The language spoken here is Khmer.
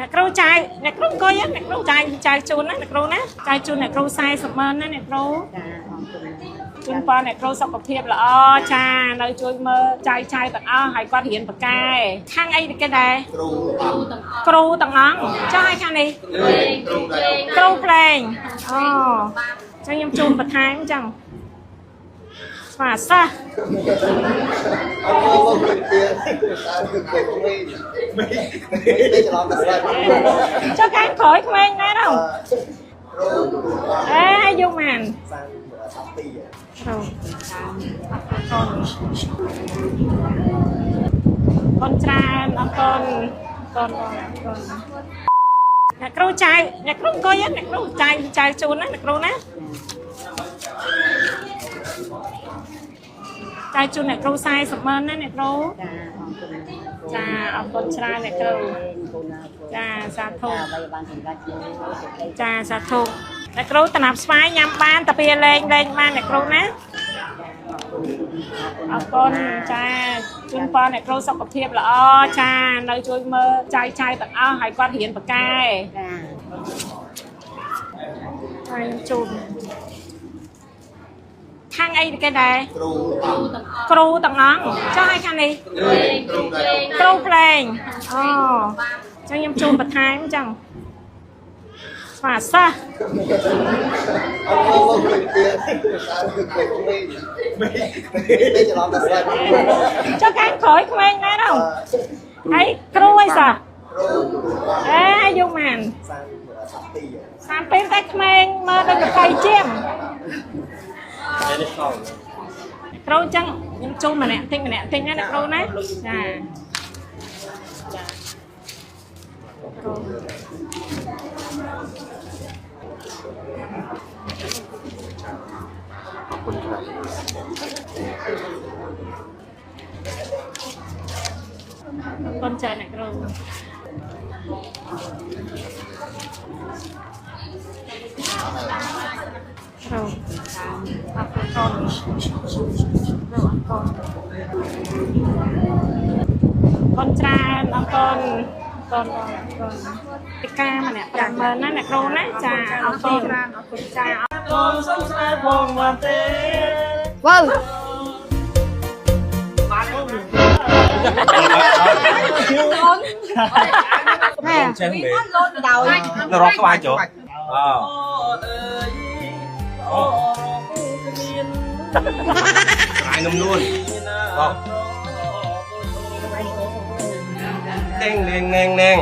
អ្នកគ្រូចាយអ្នកគ្រូអង្គុយអ្នកគ្រូចាយចាយជូនណាអ្នកគ្រូណាចាយជូនអ្នកគ្រូ40ម៉ឺនណាអ្នកគ្រូ ចាអរគុណ ជូនពរអ្នកគ្រូសុខភាពល្អចានៅជួយមើលចាយចាយទាំងអស់ហើយគាត់រៀនបកកែខាងអីគេដែរ គ្រូ គ្រូទាំងអង្គចុះឲ្យខាងនេះ គ្រូដែរ គ្រូភ្លេងអូចឹងខ្ញុំជូនបន្ថែមចឹងស្វាសាស អត់មកមកទៀតតាមគឺគ្រូវិញមិនច្រឡំតែស្ដាប់ ចុះខាងក្រោយក្មេងដែរនោះ គ្រូ អេអាយុម៉ាន សាំ32 គ្រូអរគុណច្រើនអរគុណអរគុណបងអរគុណអ្នកគ្រូចាយអ្នកគ្រូអង្គុយអ្នកគ្រូចាយចាយជូនណាអ្នកគ្រូណាចាយជូនអ្នកគ្រូ40ម៉ឺនណាអ្នកគ្រូ ចាអរគុណ ចាអរគុណច្រើនអ្នកគ្រូ កូនណា ចាសាធុ អ្វីបានសម្រាប់ជាមួយសេចក្តី ចាសាធុអ្នកគ្រូតំណាប់ស្វាយញ៉ាំបានតែពេលលេងលេងបានអ្នកគ្រូណាអរគុណចាជូនពរអ្នកគ្រូសុខភាពល្អចានៅជួយមើលចាយចាយទាំងអស់ហើយគាត់រៀនបកកែ ចា ហើយខ្ញុំជូនខាងអីគេដែរ គ្រូ គ្រូទាំងអង្គចុះឲ្យខាងនេះ គ្រូដែរ គ្រូភ្លេងអូចឹងខ្ញុំជូនបន្ថែមចឹងស្វាសាស អត់មកមកទៀតតាមគឺគ្រូវិញមិនច្រឡំតែស្ដាប់ ចុះខាងក្រោយក្មេងដែរនោះហើយគ្រូអីសោះ គ្រូ អេអាយុម៉ាន សាំ សាមពេលតែក្មេងមើលដូចកបៃជាងគ្រូចឹងខ្ញុំជូនម្នាក់តិចម្នាក់តិចណាអ្នកគ្រូណាចាចាគ្រូអរគុណចាអ្នកគ្រូគ្រូអរគុណគ្រូអរគុណអរគុណច្រើនអរគុណអរគុណបងអរគុណពីការម្នាក់50000ណាអ្នកគ្រូណាចាអរគុណច្រើនអរគុណចាអរគុណ សូមស្នេហ៍ផងបានទេ វើ ណែ ចេះមែន លូនដោយ រកក្បាច់ចូលអ អូអើយអូរកគ្មាន ស្រ័យនំនួនបងណេងណេងណេងណេង